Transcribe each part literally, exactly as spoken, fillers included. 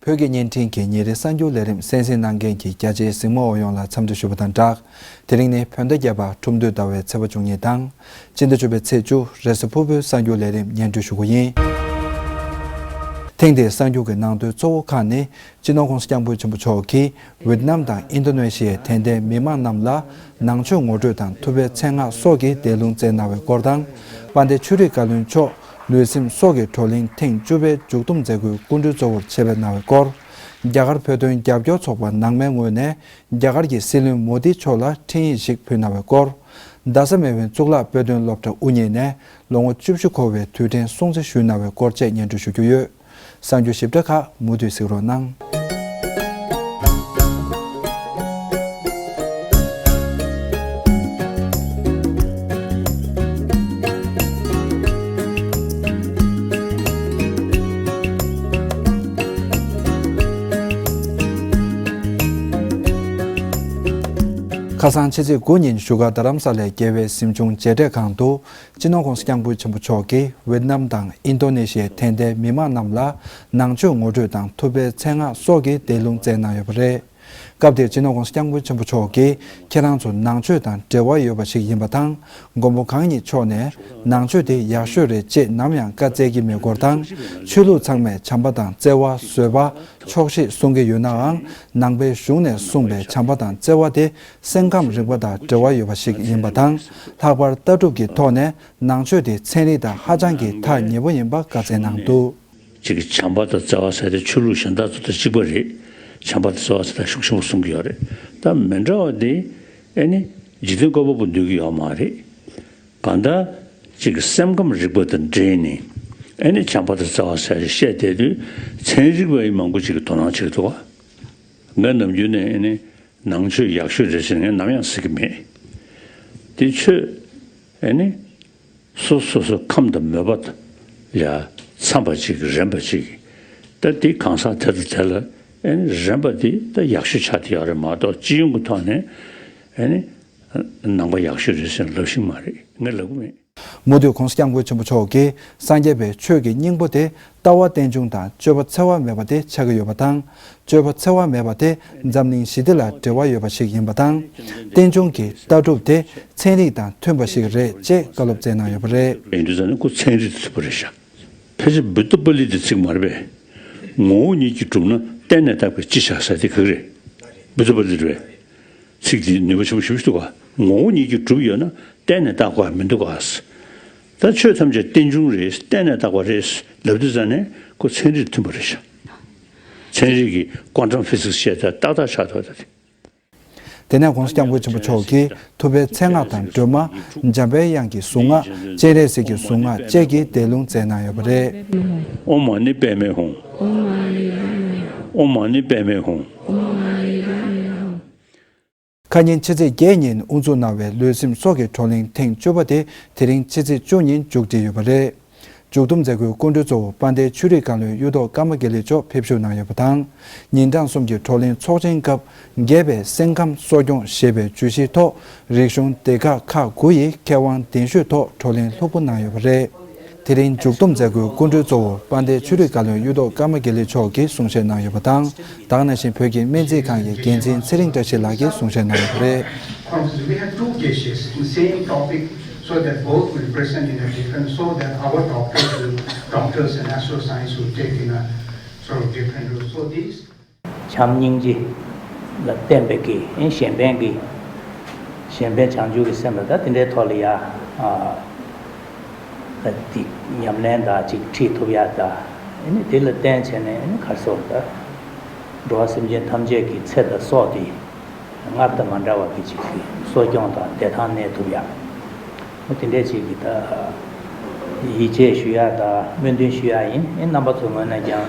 བོད་ཀྱི་བརྙན་འཕྲིན་གྱི་ཉིན་རེའི་གསར་འགྱུར་ལས་རིམ་གསན་གཟིགས་གནང་མཁན་གྱི་རྒྱ་ཆེའི་གཟིགས་མོ་བ་ཡོངས་ལ་འཚམས་འདྲི་ཞུ་བ་དང་སྦྲགས། དེ་རིང་ནི་བོད་ཟླ་བརྒྱད་པ་ཁྲུང་ཏུའི་ཟླ་བའི་ཚེས་པ་བཅུ་གཉིས་དང་། སྤྱི་ཟླ་བཅུ་པའི་ཚེས་བཅུ་རེས་གཟའ་ཕུར་བུའི་གསར་འགྱུར་ལས་རིམ་སྙན་སྒྲོན་ཞུ་རྒྱུ་ཡིན། ཐེངས་འདིའི་གསར་འགྱུར་གྱི་ནང་དོན་གཙོ་བོ་ཁག་ནི། སྤྱི་ནོར་༸གོང་ས་༸སྐྱབས་མགོན་ཆེན་པོ་མཆོག་གིས་ཝེད་ནམ་དང་ཨིན་རྡོ་ནེ་ཤི་ཡའི་དད་ལྡན་མི་མང་རྣམས་ལ་ནང་ཆོས་ངོ་སྤྲོད་དང་ཐུབ་པའི་མཚན་སྔགས་སོགས་ཀྱི་བཟླས་ལུང་སྩལ་གནང་བའི་སྐོར་དང་། དཔལ་ལྡན་ཆོས་རིག་བཀའ་བློན་མཆོག་ལུས་སེམས་སྲོག་གི་བགྲོ་གླེང་ཐེངས་བཅུ་པའི་མཇུག་བསྡོམས་མཛད་སྒོའི་སྐུ་མགྲོན་གཙོ་བོར་ཆེད་ཕེབས་གནང་བའི་སྐོར། རྒྱ་གར་བོད་དོན་རྒྱབ་སྐྱོར་ཚོགས་པ་ནང་མའི་ངོས་ནས་རྒྱ་གར་གྱི་སྲིད་བློན་མོ་དི་མཆོག་ལ་འཕྲིན་ཡིག་ཞིག་ཕུལ་གནང་བའི་སྐོར། རྡ་ས་མེས་དབོན་གཙུག་ལག་དཔེ་སྟོན་སློབ་གྲྭ་དབུ་བརྙེས་ནས་ལོ་ངོ་བཅུ་བཞི་འཁོར་བའི་དུས་དྲན་སྲུང་བརྩི་ཞུས་གནང་བའི་སྐོར་བཅས་སྙན་སྒྲོན་ཞུ་རྒྱུ་ཡོད། གསར་འགྱུར་ཞིབ་ཕྲ་ཁག་མུ་མཐུད་གཟིགས་རོགས་གནང་། ཁ་སང་ཕྱི་ཚེས་དགུ་ཉིན་བཞུགས་སྒར་རྡ་རམ་ས་ལའི་རྒྱལ་བའི་གཟིམ་ཆུང་མཇལ་འཕྲད་ཁང་དུ། སྤྱི་ནོར་༸གོང་ས་༸སྐྱབས་མགོན་ཆེན་པོ་མཆོག་གིས་ཝེད་ནམ་དང་ཨིན་རྡོ་ནེ་ཤི་ཡའི་དད་ལྡན་མི་མང་རྣམས་ལ་ནང་ཆོས་ངོ་སྤྲོད་དང་ཐུབ་པའི་མཚན་སྔགས་སོགས་ཀྱི་བཟླས་ལུང་སྩལ་གནང་ཡོད་པ་རེད། སྐབས་དེར་སྤྱི་ནོར་༸གོང་ས་༸སྐྱབས་མགོན་ཆེན་པོ་མཆོག་གིས་ཁྱེད་རང་ཚོ་ནང་ཆོས་དང་འབྲེལ་བ་ཡོད་པ་ཞིག་ཡིན་པ་དང་། མགོན་པོ་གང་ཉིད་མཆོག་ནས་ནང་ཆོས་དེ་ཡག་ཤོས་རེད་ཅེས་ནམ་ཡང་བཀའ་སྩལ་གྱི་མེད་སྐོར་དང་། ཆོས་ལུགས་ཚང་མས་བྱམས་པ་དང་བརྩེ་བ། བཟོད་པ། ཆོག་ཤེས་གསུང་གི་ཡོད་ནའང་། ནང་པའི་གཞུང་ནས་གསུངས་པའི་བྱམས་པ་དང་བརྩེ་བ་དེ་སེམས་ཁམས་རིག་པ་དང་འབྲེལ་བ་ཡོད་པ་ཞིག་ཡིན་པ་དང་། ལྷག་པར་ལྟ་གྲུབ་ཀྱི་ཐོག་ནས། ནང་ཆོས་དེ་ཚན་རིག་དང་ཧ་ཅང་གི་ཐག་ཉེ་པོ་ཡིན་པ་བཀའ་སྩལ་གནང་འདུག། གཅིག་གི་བྱམས་པ་དང་བརྩེ་བ་ཟེར་ཏེ་ཆོས་ལུགས་གཞན་དག་ཚོ་དང་གཅིག་པ་རེད། བྱམས་པ་དང་བརྩེ་བ་ཟེར་ཏེ་ཤུགས་ཆེན་པོ་གསུང་གི་ཡོད་རེད། ད་མི་འདྲ་བ་དེ་ཨེ་ནི་འཇིག་རྟེན་བཀོད་པ་པོ་འདོད་ཀྱི་ཡོད་མ་རེད། གང་ལྟར་གཅིག་གི་སེམས་ཁམས་རིག་པ་དང་འབྲེལ་ནས་ཨེ་ནི་བྱམས་པ་དང་བརྩེ་བ་ཟེར་ཏེ་བཤད་བསྡད་དུས་ཚན་རིག་པ་ཡི་མང་པོ་ཅིག་གིས་དོ་སྣང་བྱེད་ཀྱི་འདུག་ག། ང་ནམ་རྒྱུན་ནས་ཨེ་ནི་ནང་ཆོས་ཡག་ཤོས་རེད་ཟེར་ངས་ནམ་ཡང་ཟེར་གྱི་མེད། དེ་ཆོས་ཨེ་ནི། སོ་སོ་སོ་ཁམས་དང་མོས་པ་ལ་འཚམ་པ་ཅིག་རན་པ་ཅིག་ད་དེ་གང་ཟག་དེ་དང་དེ་ལ་ཨེ་ནི་རན་པ་དེ་ད་ཡག་ཤོས་ཆགས་བསྡད་ཡོད་རེད་མ་གཏོགས་སྤྱི་ཡོངས་ཀྱི་ཐོག་ནས་ཨེ་ནི་ནང་པ་ཡག་ཤོས་རེད་ཟེར་ལབ་ཤེས་མ་རེད། ངས་ལབ་གི་མེད། མུ་མཐུད་༸གོང་ས་༸སྐྱབས་མགོན་ཆེན་པོ་མཆོག་གིས་སངས་རྒྱས་པའི་ཆོས་ཀྱི་སྙིང་པོ་དེ་ལྟ་བ་རྟེན་འབྱུང་དང་སྤྱོད་པ་འཚེ་བ་མེད་པ་དེ་ཆགས་ཀྱི་ཡོད་པ་དང་། སྤྱོད་པ་འཚེ་བ་མེད་པ་དེ་འཛམ་གླིང་ཞི་བདེ་ལ་འབྲེལ་བ་ཡོད་པ་ཞིག་ཡིན་པ་དང་། རྟེན་འབྱུང་གི་ལྟ་གྲུབ་དེ་ཚན་རིག་དང་མཐུན་པ་ཞིག་རེད་ཅེས་བཀའ་སློབ་སྩལ་གནང་ཡོད་པ་རེད། ཡིན་དུས་ཙང་ནི་ཁོ་ཚན་རིག་དང་མཐུན་པ་རེད་ཤག། ཕལ་ཆེར་བུདྡྷ་པཱ་ལི་ཏའི་ཚིག་མ་རེད་པས། ངོ་བོ་ཉིད་ཀྱིས་གྲུབ་ན་བརྟེན་ནས་བཏགས་པའི་ཅི་བྱ་ཟེར་དེ་ག་རེད། བུདྡྷ་པཱ་ལི་རེད་པས། ཚིག་འདི་ནུས་པ་ཆེན་པོ་ཞེ་པོ་ཞིག་འདུག་ག། ངོ་བོ་ཉིད་ཀྱིས་གྲུབ་ཡོད་ན་བརྟེན་ནས་བཏགས་པ་མི་འདུག་ག། ད་ཆོས་ཐམས་ཅད་རྟེན་འབྱུང་རེད། བརྟེན་ནས་བཏགས་པ་རེད་ལབ་དུས་ཙང་ནས་ཁོ་ཚན་རིག་མཐུན་པ་རེད་ཤག། ཚན་རིག་གི་ཀོན་ཊམ་ཕི་སིག་སི་བཤད་ད་ཏག་ཏག་ཆགས་འདུག་ད། དེ་ནས་༸གོང་ས་༸སྐྱབས་མགོན་ཆེན་པོ་མཆོག་གིས་ཐུབ་པའི་མཚན་སྔགས་དང་སྒྲོལ་མ། འཇམ་པའི་དབྱངས་ཀྱི་གཟུངས་སྔགས། སྤྱན་རས་གཟིགས་ཀྱི་གཟུངས་སྔགས་བཅས་ཀྱི་བཟླས་ལུང་སྩལ་གནང་ཡོད་པ་རེད། ཨོཾ་མ་ཎི་པདྨེ་ཧཱུྃ། ཨོཾ་མ་ཎི་པདྨེ་ཧཱུྃ། ཨོཾ་མ་ཎི་པདྨེ་ཧཱུྃ། ཨོཾ་མ་ཎི་པདྨེ་ཧཱུྃ། ཁ་ཉིན་ཕྱི་ཚེས་བརྒྱད་ཉིན་དབུ་འཛུགས་གནང་བའི་ལུས་སེམས་སྲོག་གི་བགྲོ་གླེང་ཐེངས་བཅུ་པ་དེ་དེ་རིང་ཕྱི་ཚེས་བཅུ་ཉིན་མཇུག་སྒྲིལ་ཡོད་པ་རེད། མཇུག་བསྡོམས་མཛད་སྒོའི་སྐུ་མགྲོན་གཙོ་བོ་དཔལ་ལྡན་ཆོས་རིག་བཀའ་བློན་གཡུ་ཐོག་ཀརྨ་དགེ་ལེགས་མཆོག་ཕེབས་བཞུགས་གནང་ཡོད་པ་དང་། ཉིན་གྲངས་གསུམ་གྱི་བགྲོ་གླེང་ཚོགས་ཆེན་སྐབས། རྒྱས་པའི་སེམས་ཁམས་གསོ་སྐྱོང་ཞེས་པའི་བརྗོད་གཞིའི་ཐོག་རིག་གཞུང་སྡེ་ཁག་ཁག་དགུ་ཡི་མཁས་དབང་གདན་ཞུས་ཐོག་བགྲོ་གླེང་ལྷུག་པོ་གནང་ཡོད་པ་རེད། དེ་རིང་མཇུག་བསྡོམས་མཛད་སྒོའི་སྐུ་མགྲོན་གཙོ་བོ་དཔལ་ལྡན་ཆོས་རིག་བཀའ་བློན་གཡུ་ཐོག་ཀརྨ་དགེ་ལེགས་མཆོག་གིས་གསུང་བཤད་གནང་ཡོད་པ་དང་། ད་ག་ནང་བཞིན་བོད་ཀྱི་སྨན་རྩིས་ཁང་གི་འགན་འཛིན་ཚེ་རིང་བཀྲ་ཤིས་ལགས་ཀྱིས་གསུང་བཤད་གནང་ཡོད་པ་རེད། Conference, we have two cases in same topic, so that both will present in a different, so that our doctors will, doctors and astro science will take in a sort of different route. So these བྱམས་སྙིང་རྗེ་ལ་བརྟེན་པའི་གི་ཨེ་གཞན་ཕན་གྱི་གཞན་ཕན་བྱང་ཆུབ་ཀྱི་སེམས་ལ་ད་དེ་འདྲའི་ཐོག་ལ་ཡ་ཨ་ད་དེ་ཉམས་ལེན་དང་ཅིག་ཁྲིད་ཐུབ་ཡ་ད་ཨེ་ནི་དེ་ལ་བརྟེན་བྱས་ནས་ཨེ་ནི་ག་རེ་ཟེར་ད་འགྲོ་བ་སེམས་ཅན་ཐམས་ཅད་ཀྱི་ཚེ་དང་སྲོག་དེ་སྔར་དང་མ་འདྲ་བ་གི་ཅིག་གི་གསོ་སྐྱོང་དང་བདེ་ཐང་གནས་ཐུབ་ཡ། དེ་འདྲའི་ཅིག་གི་ད་ཡིད་ཆེས་ཞུ་ཡ་དང་སྨོན་འདུན་ཞུ་ཡ་ཡིན། ཨེ་རྣམ་པ་ཚོའི་ངོས་ནས་ཀྱང་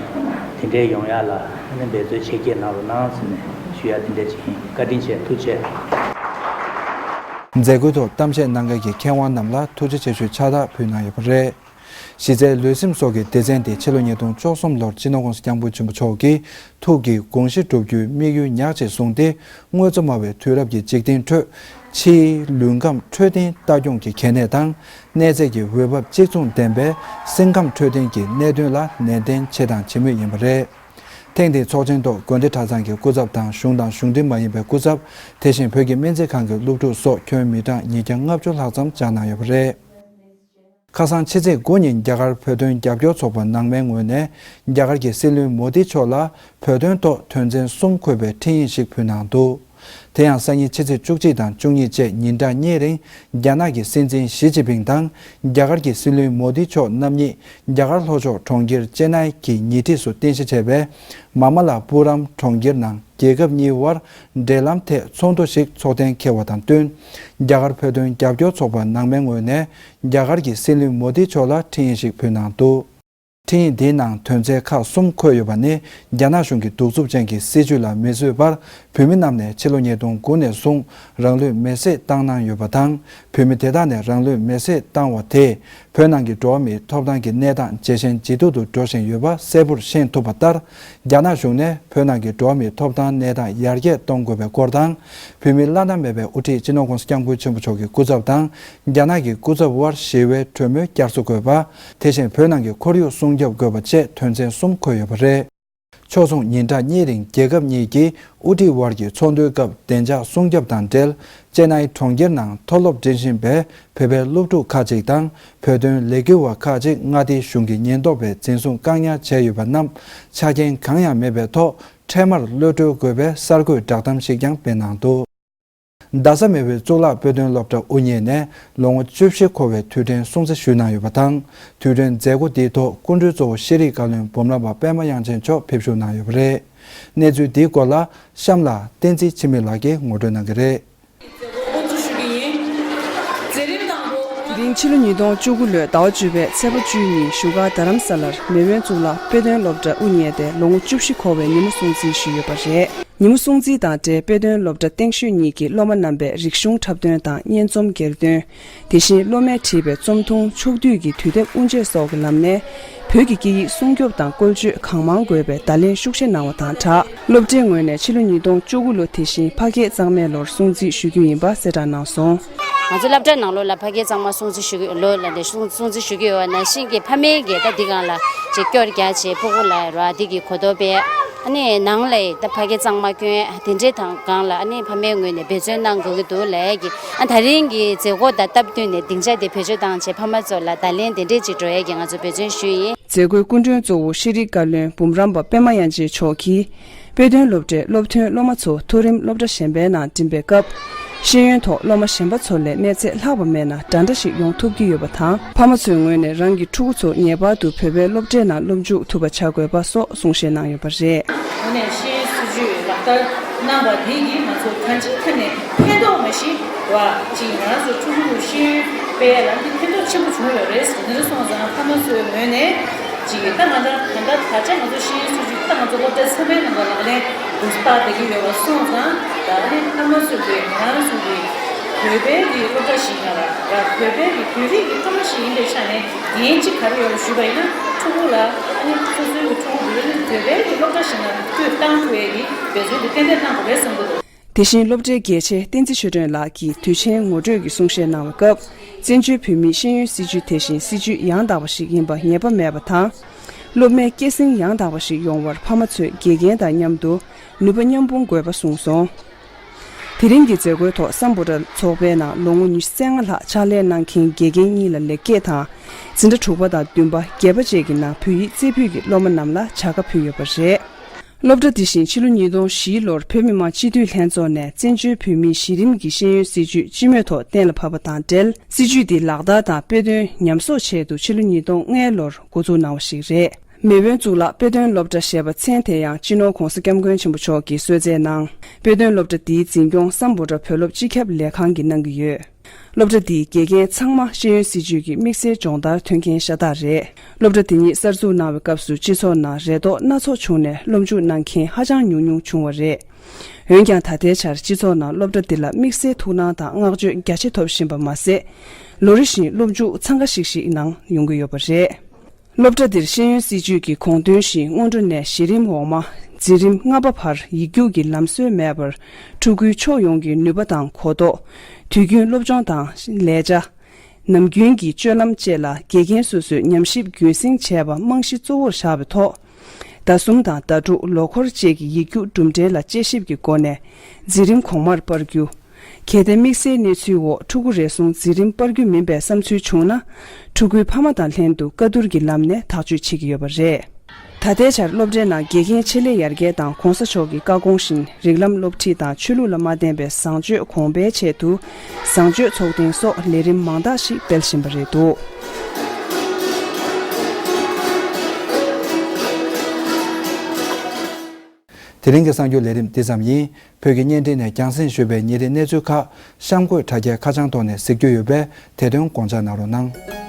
དེ་འདྲའི་ཡོང་ཡ་ལ་ཨེ་འབད་རྩོལ་ཆེ་བསྐྱེད་གནང་རོགས་གནང་ཟེར་ནས་ཞུ་ཡ་དེ་འདྲ་ཅིག་ཡིན། བཀའ་དྲིན་ཆེ། ཐུགས་རྗེ་ཆེ། མཛད་སྒོའི་ཐོག་གཏམ་བཤད་གནང་མཁན་གྱི་མཁས་དབང་རྣམས་ལ་ཐུགས་རྗེ་ཆེ་ཞུའི་ཕྱག་རྟགས་ཕུལ་གནང་ཡོད་པ་རེད། གཞི་རྩའི་ལུས་སེམས་སྲོག་གི་སྡེ་ཚན་དེ་ཕྱི་ལོ་ཉིས་སྟོང་བཅུ་གསུམ་ལོར་སྤྱི་ནོར་༸གོང་ས་༸སྐྱབས་མགོན་ཆེན་པོ་མཆོག་གིས་ཐུགས་ཀྱི་དགོངས་གཞི་བསྒྲུབ་རྒྱུའི་དམིགས་ཡུལ་ཉག་ཅིག་བཟུང་སྟེ། དངོས་གཙོ་སྨྲ་བའི་དུས་རབས་ཀྱི་འཇིག་རྟེན་ཁྲོད་ཕྱིའི་ལུས་ཁམས་འཕྲོད་བསྟེན་ལྟ་སྐྱོང་གི་གལ་གནད་དང་། གནས་ཚད་ཀྱི་འོས་འབབ་གཅིག་མཚུངས་ལྡན་པའི་སེམས་ཁམས་འཕྲོད་བསྟེན་གྱི་གནད་དོན་ལ་ནན་ཏན་བྱས་དང་བྱེད་མུས་ཡིན་པ་རེད། ཐེངས་འདིའི་ཚོགས་ཆེན་ཐོག་དགོན་སྡེ་གྲྭ་ཚང་གི་སྐུ་ཚབ་དང་གཞུང་དང་གཞུང་འབྲེལ་མ་ཡིན་པའི་སྐུ་ཚབ། དེ་བཞིན་བོད་ཀྱི་སྨན་རྩིས་ཁང་གི་སློབ་ཕྲུག་སོགས་ཁྱོན་མི་གྲངས་ཉིས་བརྒྱ་ལྔ་བཅུ་ལྷག་ཙམ་བཅར་གནང་ཡོད་པ་རེད། ཁ་སང་ཕྱི་ཚེས་དགུ་ཉིན་རྒྱ་གར་བོད་དོན་རྒྱབ་སྐྱོར་ཚོགས་པ་ནང་མའི་ངོས་ནས་རྒྱ་གར་གྱི་སྲིད་བློན་མོ་དི་མཆོག་ལ་བོད་དོན་ཐོག་དོན་ཚན་གསུམ་འཁོད་པའི་འཕྲིན་ཡིག་ཞིག་ཕུལ་གནང་འདུག། དེ་ཡང་སང་ཉིན་ཕྱི་ཚེས་བཅུ་གཅིག་དང་བཅུ་གཉིས་བཅས་ཉིན་གྲངས་གཉིས་རིང་རྒྱ་ནག་གི་སྲིད་འཛིན་ཞི་ཅིན་ཕིང་དང་རྒྱ་གར་གྱི་སྲིད་བློན་མོ་དི་མཆོག་རྣམ་གཉིས་རྒྱ་གར་ལྷོ་ཕྱོགས་གྲོང་ཁྱེར་ཅེ་ནའི་གི་ཉེ་འཁྲིས་སུ་རྟེན་གཞི་བྱས་པའི་མ་མ་ལ་པུ་རམ་གྲོང་ཁྱེར་ནང་རྒྱལ་ཁབ་གཉིས་དབར་འབྲེལ་ལམ་ཐད་ཚོགས་འདུ་ཞིག་ཚོགས་གཏན་འཁེལ་བ་དང་བསྟུན། རྒྱ་གར་བོད་དོན་རྒྱབ་སྐྱོར་ཚོགས་པ་ནང་མའི་ངོས་ནས་རྒྱ་གར་གྱི་སྲིད་བློན་མོ་དི་མཆོག་ལ་འཕྲིན་ཡིག་ཞིག་ཕུལ་གནང་འདུག། འཕྲིན་ཡིག་འདིའི་ནང་དོན་ཚན་ཁག་གསུམ་འཁོད་ཡོད་པ་ནི། རྒྱ་ནག་གཞུང་གི་གདུག་རྩུབ་ཅན་གྱི་སྲིད་བྱུས་ལ་མི་བཟོད་པར་བོད་མི་རྣམས་ནས་ཕྱི་ལོ་ཉིས་སྟོང་དགུ་ནས་བཟུང་རང་ལུས་མེར་སྲེག་བཏང་གནང་ཡོད་པ་དང་། བོད་མི་དེ་དག་ནས་རང་ལུས་མེར་སྲེག་བཏང་བ་དེས་བོད་ནང་གི་འགྲོ་བ་མིའི་ཐོབ་ཐང་གི་གནས་སྟངས་ཇེ་ཞན་ཇེ་སྡུག་ཏུ་འགྲོ་བཞིན་ཡོད་པ་གསལ་པོར་ཤེས་ཐུབ་པ་ལྟར། རྒྱ་ནག་གཞུང་ནས་བོད་ནང་གི་འགྲོ་བ་མིའི་ཐོབ་ཐང་གནས་སྟངས་ཡར་རྒྱས་གཏོང་དགོས་པའི་སྐོར་དང་། བོད་མིའི་བླ་ན་མེད་པའི་དབུ་ཁྲིད་སྤྱི་ནོར་༸གོང་ས་༸སྐྱབས་མགོན་ཆེན་པོ་མཆོག་གི་སྐུ་ཚབ་དང་རྒྱ་ནག་གི་སྐུ་ཚབ་དབར་ཞི་བའི་གྲོས་མོལ་བསྐྱར་གསོ་དགོས་པ། དེ་བཞིན་བོད་ནང་གི་ཁོར་ཡུག་སྲུང་སྐྱོབ་དགོས་པ་བཅས་དོན་ཚན་གསུམ་འཁོད་ཡོད་པ་རེད། ཕྱོགས་མཚུངས་ཉིན་གྲངས་གཉིས་རིང་རྒྱལ་ཁབ་གཉིས་ཀྱི་དབུ་ཁྲིད་དབར་གྱི་ཚོགས་འདུའི་སྐབས་བདེ་འཇགས་སྲུང་སྐྱོབ་དང་འབྲེལ། ཅེ་ནའི་གྲོང་ཁྱེར་ནང་མཐོ་སློབ་འགྲིམ་བཞིན་པའི་བོད་པའི་སློབ་ཕྲུག་ཁག་ཅིག་དང་། བོད་དོན་ལས་འགུལ་བ་ཁག་ཅིག་མངའ་སྡེའི་གཞུང་གི་ཉེན་རྟོག་པས་འཛིན་བཟུང་བཀག་ཉར་བྱས་ཡོད་པ་རྣམས་ཆ་རྐྱེན་གང་ཡང་མེད་པའི་ཐོག་འཕྲལ་མར་གློད་གྲོལ་དགོས་པའི་གསར་འགོད་བསྒྲགས་གཏམ་ཞིག་ཀྱང་སྤེལ་གནང་འདུག། རྡ་ས་མེས་པོའི་གཙུག་ལག་དཔེ་སྟོན་སློབ་གྲྭ་དབུ་བརྙེས་ནས་ལོ་ངོ་བཅུ་བཞི་འཁོར་བའི་དུས་དྲན་སྲུང་བརྩི་ཞུས་གནང་ཡོད་པ་དང་། དུས་དྲན་མཛད་སྒོ་འདིའི་ཐོག་སྐུ་མགྲོན་གཙོ་བོ་ཤེས་རིག་བཀའ་བློན་འབུམ་རམས་པ་པད་མ་དབྱངས་ཅན་མཆོག་ཕེབས་ཞུགས་གནང་ཡོད་པ་རེད། གནས་ཚུལ་འདིའི་སྐོར་ལ་གཤམ་ལ་བསྟན་འཛིན་འཆི་མེད་ལགས་ཀྱིས་ངོ་སྤྲོད་གནང་གི་རེད། དེ་རིང་ཕྱི་ལོ་ཉིས་སྟོང་བཅུ་དགུ་ལོའི་ཟླ་བ་བཅུ་པའི་ཚེས་པ་བཅུ་གཉིས་བཞུགས་སྒར་རྡ་རམ་ས་ལར་མེས་དབོན་གཙུག་ལག་དཔེ་སྟོན་སློབ་གྲྭ་དབུ་བརྙེས་ཏེ་ལོ་ངོ་བཅུ་བཞི་འཁོར་བའི་ཉིན་མོ་སྲུང་བརྩི་ཞུས་ཡོད་པ་རེད། ཉིན་མོ་སྲུང་བརྩི་དང་འབྲེལ་དཔེ་སྟོན་སློབ་གྲྭ་སྟེང་ཤོད་གཉིས་ཀྱི་སློབ་མ་རྣམ་པས་རིག་གཞུང་འཁྲབ་སྟོན་དང་སྙན་རྩོམ་གྱེར་འདོན། དེ་བཞིན་སློབ་མས་བྲིས་པའི་རྩོམ་ཐུང་ཕྱོགས་བསྡུས་ཀྱི་དུས་དེབ་དབུ་འབྱེད་སོགས་ཀྱི་ལམ་ནས་བོད་ཀྱི་སྐད་ཡིག་སྲུང་སྐྱོབ་དང་བཀོལ་སྤྱོད་གང་མང་དགོས་པའི་བརྡ་ལན་ཤུགས་ཆེ་གནང་བ་དང་སྦྲགས། སློབ་གྲྭའི་ངོས་ནས་ཕྱི་ལོ་ཉིས་སྟོང་བཅུ་དགུ་ལོ་དེ་བཞིན་ཕ་སྐད་གཙང་མའི་ལོར་སྲུང་བརྩི་ཞུ་རྒྱུ་ཡིན་པ་གསལ་བསྒྲགས་གནང་སོང་། ང་ཚོ་སློབ་གྲྭའི་ནང་ལོགས་ལ་ཕ་སྐད་གཙང་མ་སྲུང་བརྩི་ཞུ་གི་ལོ་ལ་ནས་སྲུང་སྲུང་བརྩི་ཞུ་གི་ཡོད་པ་ནང་བཞིན་གྱི་ཕ་མའི་གི་ད་འདི་སྒང་ལ་ཅིག་སྐྱོར་རྒྱག་བྱེད་ཕྲུ་གུ་ལ་ར་འདི་གི་གོ་རྟོགས་སྤེལ། ཨ་ནི་ནང་ལ་ད་ཕ་སྐད་གཙང་མ་སྐྱོན་དེ་འདྲའི་དང་སྒང་ལ་ཨ་ནི་ཕ་མའི་ངོས་ནས་འབད་བརྩོན་གནང་དགོས་ཀྱི་འདུག་ལབ་ཡ་གི་ཨ་ད་རིང་གི་མཛད་སྒོ་དང་སྟབས་བསྟུན་ནས་སྡིངས་ཆ་དེ་བེད་སྤྱོད་བཏང་བྱས་ཕ་མ་ཚོ་ལ་བརྡ་ལན་དེ་འདྲས་ཅིག་འགྲོ་ཡ་གི་ང་ཚོ་འབད་བརྩོན་ཞུས་ཡིན། མཛད་སྒོའི་སྐུ་མགྲོན་གཙོ་བོ་ཤེས་རིག་བཀའ་བློན་འབུམ་རམས་པ་པད་མ་དབྱངས་ཅན་མཆོག་གིས། དཔེ་སྟོན་སློབ་གྲྭའི་སློབ་ཐོན་སློབ་མ་ཚོ་མཐོ་རིམ་སློབ་གྲྭ་གཞན་པའི་ནང་འགྲིམ་པའི་སྐབས། ཤེས་ཡོན་ཐོག་སློབ་མ་གཞན་པ་ཚོ་ལས་གནས་ཚད་ལྷག་པ་མེད་ན་འདྲ་འདྲ་ཞིག་ཡོང་ཐུབ་ཀྱི་ཡོད་པ་དང་། ཕ་མ་ཚོའི་ངོས་ནས་རང་གི་ཕྲུ་གུ་ཚོ་ངེས་པར་དུ་བོད་པའི་སློབ་གྲྭའི་ནང་སློབ་འཇུག་ཐུབ་པ་བྱ་དགོས་པ་སོགས་གསུང་བཤད་གནང་ཡོད་པ་རེད། དངོས་གནས་ཤེས་ཡོན་སྲིད་བྱུས་ལག་བསྟར་གནང་བ་འདི་གིས་ང་ཚོ་གང་ཅིའི་ཐད་ནས་ཕན་ཐོགས་མ་གཞི་བ་ཅིག་ང་རང་ཚོ་ཕྲུ་གུ་ལ་ཤེས་ཡོན་སྤེལ་ཡ་ལ་འདི་ཕན་ཐོགས་ཆེན་པོ་བྱུང་ཡོད་རེད། དེ་འདྲ་སོང་ཙང་ཕ་མ་ཚོའི་ངོས་ནས་ཅིག་ད་ང་ཚོ་ད་ལྟ་ད་ཆ་ང་ཚོ་ཤེས་ཡོན་སྲིད་བྱུས་ད་ང་ཚོ་སློབ་གྲྭ་ཚང་མའི་ནང་ལ་ལག་ལེན་འདུག་སྟེ་བསྡད་ཀྱི་ཡོད་པ་སོང་ཙང་ད་ཨ་ནི་ཕ་མ་ཚོས་ཀྱི་ང་རང་ཚོ་གི་བོད་པའི་གི་སློབ་གྲྭ་ཞིག་ཡིན་ན་ར་བོད་པའི་གི་བོད་རིགས་ཀྱི་ཕ་མ་ཞིག་ཡིན་པའི་ཆ་ནས་འགན་ཅིག་ག་རེ་ཡོད་ཞུས་པ་ཡིན་ན་ཕྲུ་གུ་ལ་ཨ་ནི་སོ་སོའི་གི་ཕྲུ་གུ་འདི་ཨ་ནི་བོད་པའི་གི་སློབ་གྲྭ་ཞིག་ནང་བསྐྱོད་བཏང་ཐུབ་ཡས་ཀྱི་འབད་བརྩོན་དེ་ཏན་ཏན་གནང་དགོས་པའི་བསམ་གྱི་འདུག། དེ་བཞིན་སློབ་གྲྭའི་དགེ་ཆེ་བསྟན་འཛིན་ཆོས་སྒྲོན་ལགས་ཀྱིས་དུས་ཆེན་ངོ་སྤྲོད་ཀྱི་གསུང་བཤད་གནང་བའི་སྐབས། བཙན་བྱོལ་བོད་མིའི་ཤེས་ཡོན་སྲིད་བྱུས་དེ་བཞིན་སྲིད་བྱུས་ཡང་དག་པ་ཞིག་ཡིན་པ་ངེས་པ་མེད་པ་དང་། སློབ་མའི་སྐྱེད་སྲིང་ཡང་དག་པ་ཞིག་ཡོང་བར་ཕ་མ་ཚོས་དགེ་རྒན་དང་མཉམ་དུ་ནུས་པ་མཉམ་སྤུངས་དགོས་པ་གསུངས་སོང་། དེ་རིང་གི་མཛད་སྒོའི་ཐོག་སམ་བྷོ་ཊ་ཚོགས་པའི་ནང་ལོ་ངོ་ཉི་ཤུ་རྩ་ལྔ་ལྷག་ཕྱག་ལས་གནང་མཁན་དགེ་རྒན་གཉིས་ལ་ལེགས་སྐྱེས་དང་། འཛིན་གྲྭ་དྲུག་པ་དང་བདུན་པ་བརྒྱད་པ་བཅས་ཀྱི་ནང་བོད་ཡིག་རྩེ་ཕུད་ཀྱི་སློབ་མ་རྣམས་ལ་བྱ་དགའ་ཕུལ་ཡོད་པ་རེད། སློབ་གྲྭ་འདི་བཞིན་ཕྱི་ལོ་ཉིས་སྟོང་བཞི་ལོར་བོད་མི་མང་སྤྱི་འཐུས་ལྷན་ཚོགས་ནས་བཙན་བྱོལ་བོད་མིའི་གཞི་རིམ་གྱི་ཤེས་ཡོན་སྲིད་བྱུས་སྤྱི་མོས་ཐོག་གཏན་ལ་ཕབ་པ་དང་འབྲེལ། སྲིད་བྱུས་འདི་ལག་བསྟར་དང་དཔེ་སྟོན་ཉམས་གསོག་ཆེད་དུ་ཕྱི་ལོ་ཉིས་སྟོང་ལྔ་ལོར་འགོ་འཛུགས་གནང་བ་ཞིག་རེད། མེས་དབོན་གཙུག་ལག་དཔེ་སྟོན་སློབ་གྲྭ་ཞེས་པ་མཚན་དེ་ཡང་སྤྱི་ནོར་༸གོང་ས་༸སྐྱབས་མགོན་ཆེན་པོ་མཆོག་གིས་གསོལ་སྩལ་གནང་། དཔེ་སྟོན་སློབ་གྲྭ་འདིའི་འཛིན་སྐྱོང་སམ་བྷོ་ཊ་བོད་སློབ་སྤྱི་ཁྱབ་ལས་ཁང་གིས་གནང་གི་ཡོད། སློབ་གྲྭ་འདིའི་དགེ་རྒན་ཚང་མ་ཤེས་ཡོན་སྲིད་བྱུས་ཀྱི་དམིགས་བསལ་སྦྱོང་བརྡར་ཐོན་མཁན་ཤ་སྟག་རེད། སློབ་གྲྭ་འདི་ཉིད་གསར་འཛུགས་གནང་བའི་སྐབས་སུ་སྤྱི་ཚོགས་ནང་རེ་དོགས་སྣ་ཚོགས་བྱུང་ནས་སློབ་འཇུག་གནང་མཁན་ཧ་ཅང་ཉུང་ཉུང་བྱུང་བ་རེད། འོན་ཀྱང་ད་ལྟའི་ཆར་སྤྱི་ཚོགས་ནང་སློབ་གྲྭ་འདི་ལ་དམིགས་བསལ་ཐུགས་སྣང་དང་བསྔགས་བརྗོད་རྒྱ་ཆེ་ཐོབ་བཞིན་པ་མ་ཟད། ལོ་རེ་བཞིན་སློབ་འཇུག་འཚང་ཁ་ཤིག་ཤིག་གནང་ཡོང་གི་ཡོད་པ་རེད། སློབ་གྲྭ་འདིར་ཤེས་ཡོན་སྲིད་བྱུས་ཀྱི་དགོངས་དོན་བཞིན་སྔོན་འགྲོ་ནས་གཞི་རིམ་འོག་མ། འཛིན་རིམ་ལྔ་པ་བར་ཡིག་རྒྱུགས་ཀྱི་ལམ་སྲོལ་མེད་པར། ཕྲུ་གུའི་ཕྱོགས་ཡོངས་ཀྱི་ནུས་པ་དང་གོ་རྟོགས། དུས་རྒྱུན་སློབ་སྦྱོང་དང་ལས་བྱ། ནམ་རྒྱུན་གྱི་སྤྱོད་ལམ་བཅས་ལ་དགེ་རྒན་སོ་སོས་ཉམས་ཞིབ་རྒྱུན་སྲིང་བྱས་པ་རྨང་གཞི་གཙོ་བོར་བཞག་པའི་ཐོག་ད་ ཟླ་གསུམ་དང་ཟླ་དྲུག་ལོ་འཁོར་བཅས་ཀྱི་ཡིག་རྒྱུགས་གྲུབ་འབྲས་ལ་དཔྱད་ཞིབ་ཀྱི་སྒོ་ནས་འཛིན་རིམ་གོང་མར་སྤར་རྒྱུ། གལ་ཏེ་དམིགས་བསལ་གནས་ཚུལ་འོག་ཕྲུ་གུ་རེ་ཟུང་འཛིན་རིམ་སྤར་རྒྱུ་མིན་པའི་བསམ་ཚུལ་བྱུང་ན། ཕྲུ་གུའི་ཕ་མ་དང་ལྷན་དུ་བཀའ་བསྡུར་གྱི་ལམ་ནས་ཐག་གཅོད་བྱེད་ཀྱི་ཡོད་པ་རེད། ད་ལྟའི་ཆར་སློབ་གྲྭའི་ནང་དགེ་རྒན་ཆེད་ལས་ཡར་རྒྱས་དང་གོང་ས་མཆོག་གི་བཀའ་དགོངས་བཞིན་རིགས་ལམ་སློབ་ཁྲིད་དང་ཆོས་ལུགས་ལ་མ་བརྟེན་པའི་བཟང་སྤྱོད་གོང་འཕེལ་ཆེད་དུ་བཟང་སྤྱོད་ཚོགས་ཐེངས་སོགས་ལས་རིམ་མང་དག་ཞིག་སྤེལ་བཞིན་པ་རེད་འདུག་དེ་རིང་གི་གསར་འགྱུར་ལས་རིམ་འདི་ཙམ་ཡིན། བོད་ཀྱི་བརྙན་འཕྲིན་ནས་རྒྱང་སྲིང་ཞུས་པའི་ཉིན་རེའི་གནས་ཚུལ་ཁག་གཤམ་འཁོད་དྲ་རྒྱའི་ཁ་བྱང་ཐོག་ནས་གཟིགས་རྒྱུ་ཡོད་པས། དེ་དོན་དགོངས་འཇགས་གནང་རོགས་གནང་།